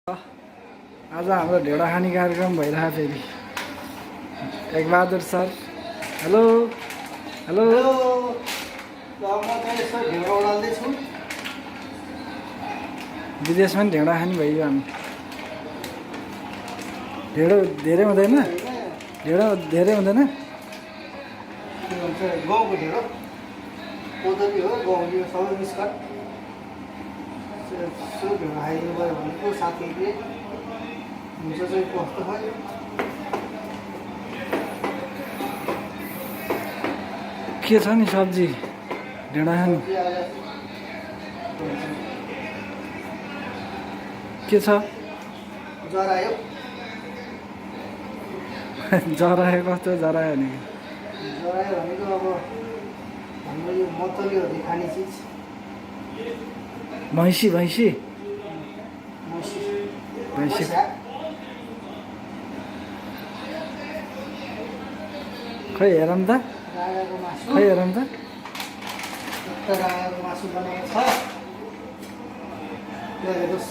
आज हाम्रो ढेडा खाने कार्यक्रम भइरहेको फेरि एकबहादुर सर हेलो हेलो विदेशमा पनि ढेडा खाने भइयो हामी ढेडो धेरै हुँदैन ढेडो धेरै हुँदैन गाउँको ढेँडो कोदोली हो गाउँले सबै मिसकट यसो ढेँडो खाइदिनु पऱ्यो भनेको साथीले हुन्छ चाहिँ कस्तो भयो के छ नि सब्जी ढेडा खाने के छ जरायो जरायो कस्तो जरायो नि जरायो भनेको अब हाम्रो यो मतलीहरूले खाने चिज भैँसी भैँसी मसी भैँसी खै हेरौँ त राजाको मासु खै हेरौँ त राजाको मासु बनाएको छ ल हेर्नुहोस्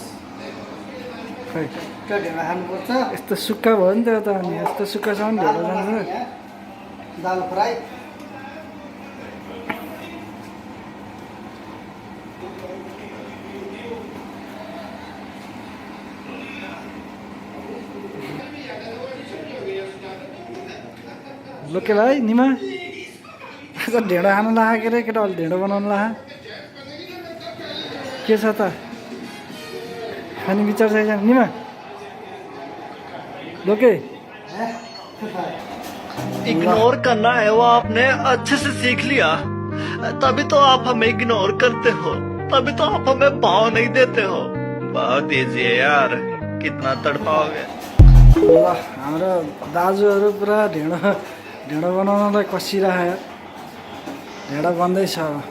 खै त्यो ढेँडो खानुपर्छ यस्तो सुक्खा भयो नि त त अनि यस्तो सुक्खासम्म ढेडो जान्छ दाल फ्राई लोके भाइ निमा आज ढेँडो खानु लाग्यो के अरे केटा अलि ढेँडो बनाउनु लाग्यो के छ त खाने विचार छ निमा लोके इग्नोर करना है वो आपने अच्छे से सीख लिया तभी तो आप हमें इग्नोर करते हो तभी तो आप हमें भाव नहीं देते हो भाव दीजिए यार कितना तड़पाओगे ल हाम्रो दाजुहरू पुरा ढेँडो ढेँडो बनाउनलाई कसिरह्यो ढेँडो बन्दैछ अब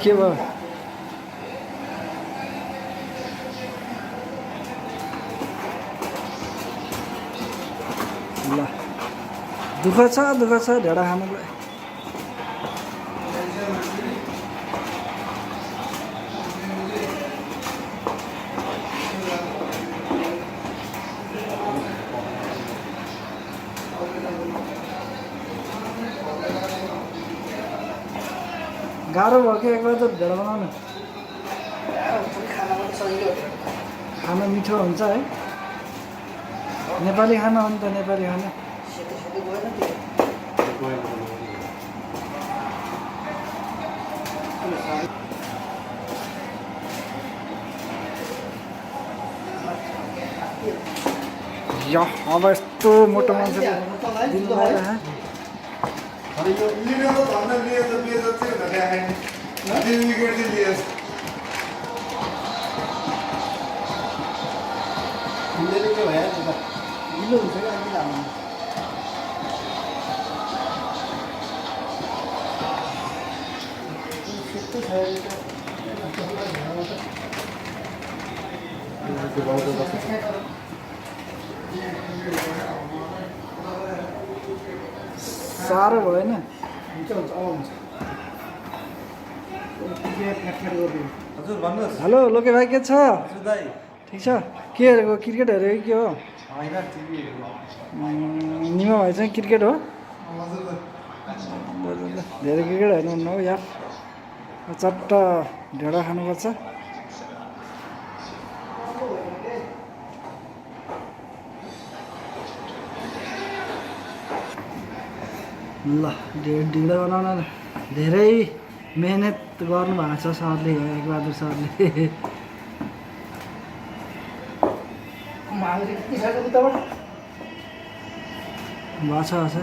के भयो ल दुःख छ ढेँडो खानुलाई गाह्रो भयो कि एकबार त ढेँडो बनाउनु खाना पनि सजिलो खाना मिठो हुन्छ है नेपाली खाना हो नि त नेपाली खाना सेतो सेतो गएन त्यो या अब यस्तो मोटो मान्छेले दिनु भएर अरे यो लिने तो हमने लिए तो अच्छे लगे हैं दिन विकेट के लिए हामीले के भयो नि त ढिलो हुन्छ क्या अहिले लानु सेतो छ अहिले साह्रो भयो नि हुन्छ हुन्छ हुन्छ हजुर भन्नुहोस् हेलो लोके भाइ के छ हजुर दाइ ठिक छ के हेरेको क्रिकेट हेरेको के हो होइन टिभी निमा भाइ चाहिँ क्रिकेट हो हजुर धेरै क्रिकेट हेर्नु हो यार चट्ट ढेँडो खानुपर्छ ल ढिँडो बनाउन धेरै मेहनत गर्नुभएको छ सरले एकबहादुर सरले माग्रे के छ उताबाट भएको छ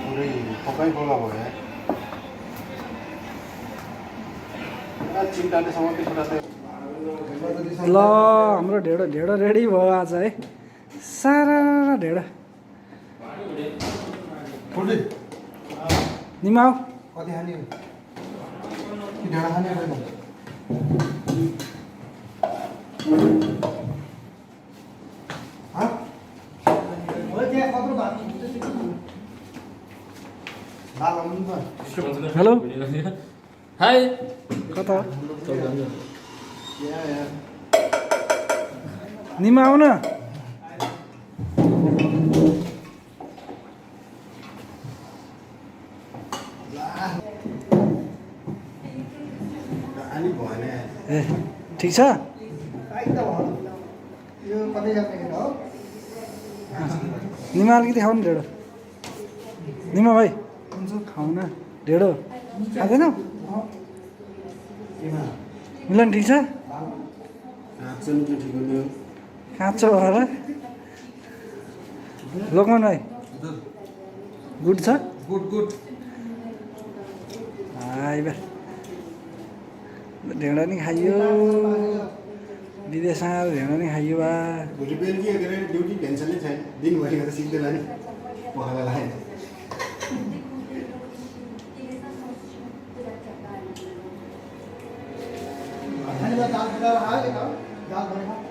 पुरै पकाइ बोला भयो चिन्ताले समाप्ति छोरा ल हाम्रो ढेँडो ढेँडो रेडी भयो आज है सारा ढेँडो फुल्दै निमा आऊ कति खाने कि ढेँडा खाने होइन हेलो हाय कता यहाँ यहाँ निमा आऊ न अलिक भएन ए ठिक छ एकदम हो यो कतै जाने केटा हो निमा अलिकति खाऊ न ढेँडो निमा भाइ खाऊ न ढेँडो खाँदैनौ मिलन ठिक छ काँचो भएर लोकमान भाइ गुड छ गुड गुड आइबा ढेँडो नि खाइयो विदेशमा ढेँडो नि खाइयो बा भोलि बेलुकी के अरे ड्युटी टेन्सनै छैन दिनभरि गरेर सिक्दैन नि पखाला लाएन अनि दाल बनाएर आयो केटा दाल बनाएर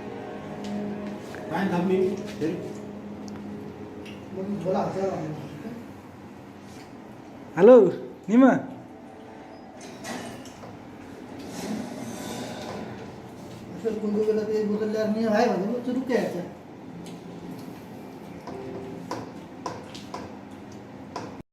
पानी थप्ने फेरि बोला हुन्छ हेलो निमा कुन कोही बेला त्यो बोतल ल्याएर नि भाइ भनेको चुरुक्कै हेर्छ